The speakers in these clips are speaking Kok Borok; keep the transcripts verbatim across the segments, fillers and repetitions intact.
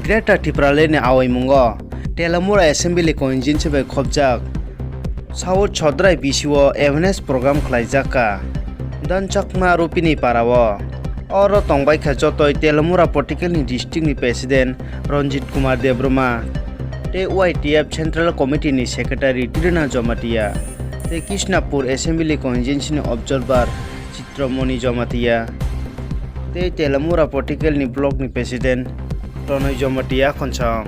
Greater Tipraland ni awaimungo Telamura Assembly Constituency bai khopjak South Sodrai B C o awareness program khlaijak kha. Dan Chakma Rupini Parao. Oro tongbai kha jotoi Telamura Political ni district ni President Ranjit Kumar Debbarma tei Y T F Central Committee ni Secretary Dirina Jamatia tei Krishnapur Assembly Constituency ni Observer Chitramoni Jamatia tei Telamura Political ni Block ni President Tonoi Jamatia Khonsong.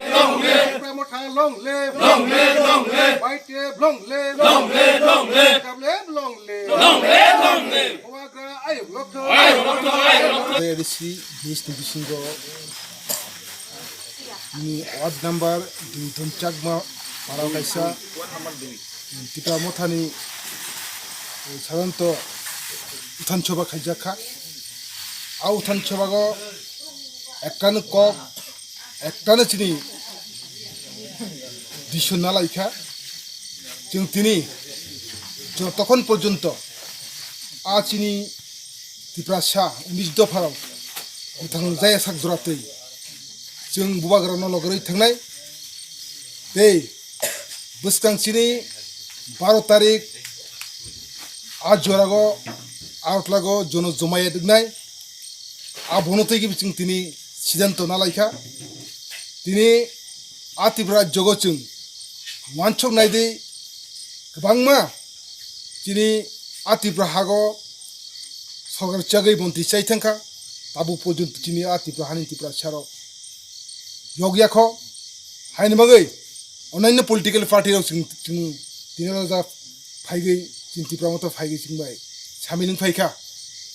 Long live! Premotha, long live! Long live, long live! White tape, long live! Long live, long live! Long live, long live! Long live, long live! Bubagra, ayuk lokthai! Ayuk lokthai, ayuk lokthai! A D C, Miss Nibisingo, ni ward number dui Donchakma, Parao kaisa, Tipra Mothani, eh, sadharanto uthan soba khaijak kha. A uthan sobago ekkano kok, ekkano chini disho nalai kha. Chwng tini jotokhon porjonto a chini Tiprasa unis dopharok bwthang jaya sak jora twi chwng bubagrano logorwi thangnai. Tei bwskang chini baro tarik a jorago Agartalago jono jomayat wngnai. Abono twi chwng tini sidanto nalaikha. Tini a Tripura rajyogo chwng wansok naidi kwbangma chini a Tripura hago sorkar chagwi bontwi chai thangkha, tabuk porjonto chini a Tripura hani Tiprasarok yokya kho. Haini bagwi onanno political party rok chwng, chwng tini rok ja phaigwi chini Tipra Motha phaigwi chwng bai samil wng phaikha.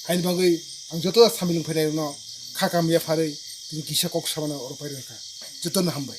Haini bagwi ang joto samil wng phainairokno kha kamya pharwi tini kisa kok samano oro pai rwkha. Jotono hambai.